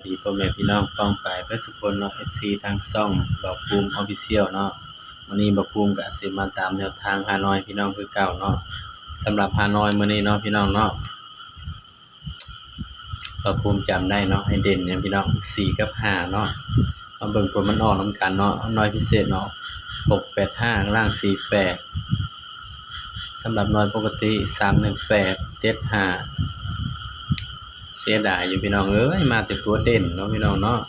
ດີພໍ່ແມ່ພີ່ນ້ອງປ້ອງປາຍເບິດສຸຄົນເນາະ ເອັຟຊີ ທາງຊ່ອງບ່າວພູມ Official ເນາະ. ມື້ນີ້ບ່າວພູມກະຊິມາຕາມແນວທາງຮ່ານ້ອຍພີ່ນ້ອງຄືເກົ່າເນາະ. ສຳລັບຮ່ານ້ອຍມື້ນີ້ເນາະພີ່ນ້ອງເນາະ ບ່າວພູມຈຳໄດ້ເນາະ ໃຫ້ເດັ່ນຫຍັງພີ່ນ້ອງ ສີ່ກັບຫ້າເນາະ. ມາເບິ່ງຜົນມັນອອກນຳກັນເນາະ. ໜ່ວຍພິເສດເນາະ ຫົກແປດຫ້າ ລ່າງສີ່ແປດ. ສຳລັບໜ່ວຍປົກກະຕິ ສາມໜຶ່ງແປດ ເຈັດຫ້າ. ເສຍດາຍຢູ່ພີ່ນ້ອງເອີຍ ມາແຕ່ຕົວເດັ່ນເນາະພີ່ນ້ອງເນາະ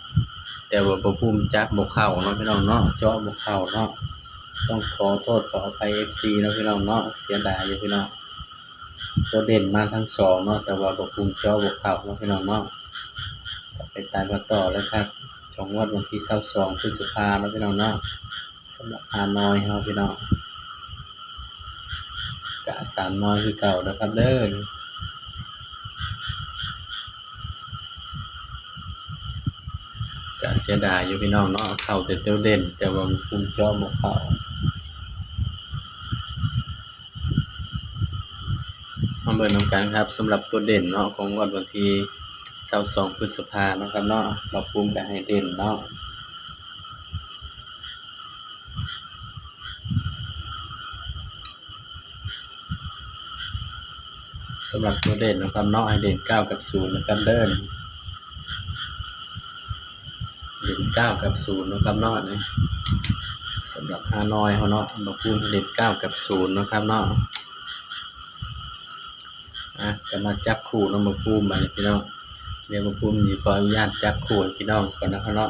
ແຕ່ວ່າບ່າວພູມຈັບບໍ່ເຂົ້າເນາະພີ່ນ້ອງເນາະ ເຈາະບໍ່ເຂົ້າເນາະ. ຕ້ອງຂໍໂທດຂໍອະໄພ ເອັຟຊີ ເນາະພີ່ນ້ອງເນາະ ເສຍດາຍຢູ່ພີ່ນ້ອງ. ຕົວເດັ່ນມາທັງສອງເນາະ ແຕ່ວ່າບ່າວພູມເຈາະບໍ່ເຂົ້າເນາະພີ່ນ້ອງເນາະ. ກະໄປຕາມກັນຕໍ່ເລີຍຄັບ ຂອງງວດວັນທີຊາວສອງ ພຶດສະພາເນາະພີ່ນ້ອງເນາະ. ສຳລັບຮ່ານ້ອຍເຮົາພີ່ນ້ອງ ກະສາມໜ່ວຍຄືເກົ່າເດີຄັບເດີ. ກະເສຍດາຍຢູ່ພີ່ນ້ອງເນາະ ເຂົ້າແຕ່ຕົວເດັ່ນ ແຕ່ວ່າບໍ່ ເຈາະບໍ່ເຂົ້າ. ມາເບິ່ງນຳກັນຄັບ ສຳລັບຕົວເດັ່ນເນາະ ຂອງງວດວັນທີຊາວສອງ ພຶດສະພາເນາະຄັບເນາະ. ບ່າວພູມກະໃຫ້ເດັ່ນເນາະ ສຳລັບຕົວເດັ່ນເນາະຄັບເນາະ ໃຫ້ເດັ່ນເກົ້າກັບສູນເນາະຄັບເດີ. ເດັ່ນເກົ້າກັບສູນເນາະຄັບເນາະ. ນີ້ສຳລັບຮ່ານ້ອຍເຮົາເນາະ ບ່າວພູມໃຫ້ເດັ່ນເກົ້າກັບສູນເນາະຄັບເນາະ. ອາ ກະມາຈັບຄູ່ເນາະບ່າວພູມ ບາດນີ້ພີ່ນ້ອງ. ດຽວບ່າວພູມຊິຂໍອະນຸຍາດຈັບຄູ່ໃຫ້ພີ່ນ້ອງກ່ອນເນາະຄັບເນາະ.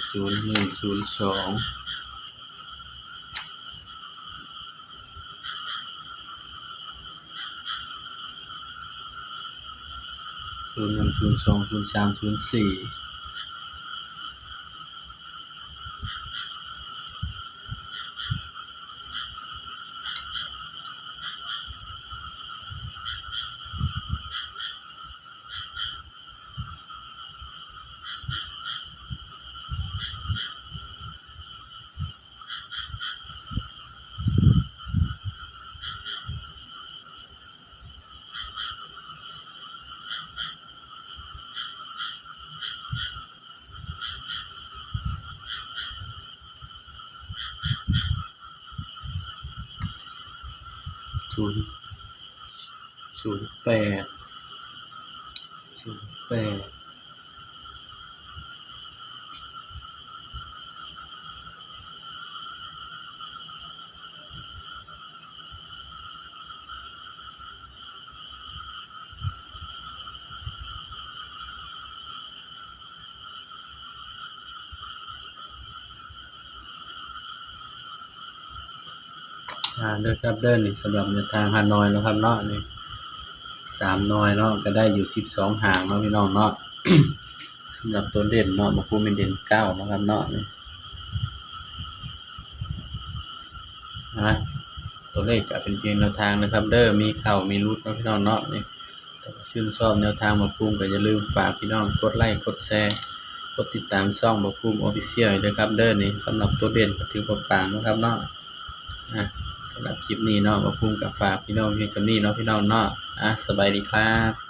ສູນໜຶ່ງ ສູນສອງ ສູນໜຶ່ງ ສູນສອງ ສູນສາມ ສູນສີ່. ສູນ ສູນແປດ ສູນແປດ. ອ່າ ເດີຄັບເດີ ນີ້ສຳລັບແນວທາງຮ່ານ້ອຍເນາະຄັບເນາະ. ນີ້ສາມໜ່ວຍເນາະ ກະໄດ້ຢູ່ສິບສອງຫາງເນາະພີ່ນ້ອງເນາະ. ສຳລັບຕົວເດັ່ນເນາະ ບ່າວພູມໃຫ້ເດັ່ນເກົ້າເນາະຄັບເນາະ. ອ່າ ຕົວເລກກະເປັນພຽງແນວທາງເດີຄັບເດີ ມີເຂົ້າມີຫຼຸດເນາະພີ່ນ້ອງເນາະ. ນີ້ ຖ້າວ່າຊື່ນຊອບແນວທາງບ່າວພູມ ກະຢ່າລືມຝາກພີ່ນ້ອງກົດໄລ ກົດແຊ ກົດຕິດຕາມຊ່ອງບ່າວພູມ Official ເດີຄັບເດີ. ນີ້ສຳລັບຕົວເດັ່ນກະຖືວ່າປານເນາະຄັບເນາະ. ອ່າ ສຳລັບຄລິບນີ້ເນາະ ບ່າວພູມກະຝາກພີ່ນ້ອງພຽງສ່ຳນີ້ເນາະພີ່ນ້ອງເນາະ. ອ່າ ສະບາຍດີຄັບ.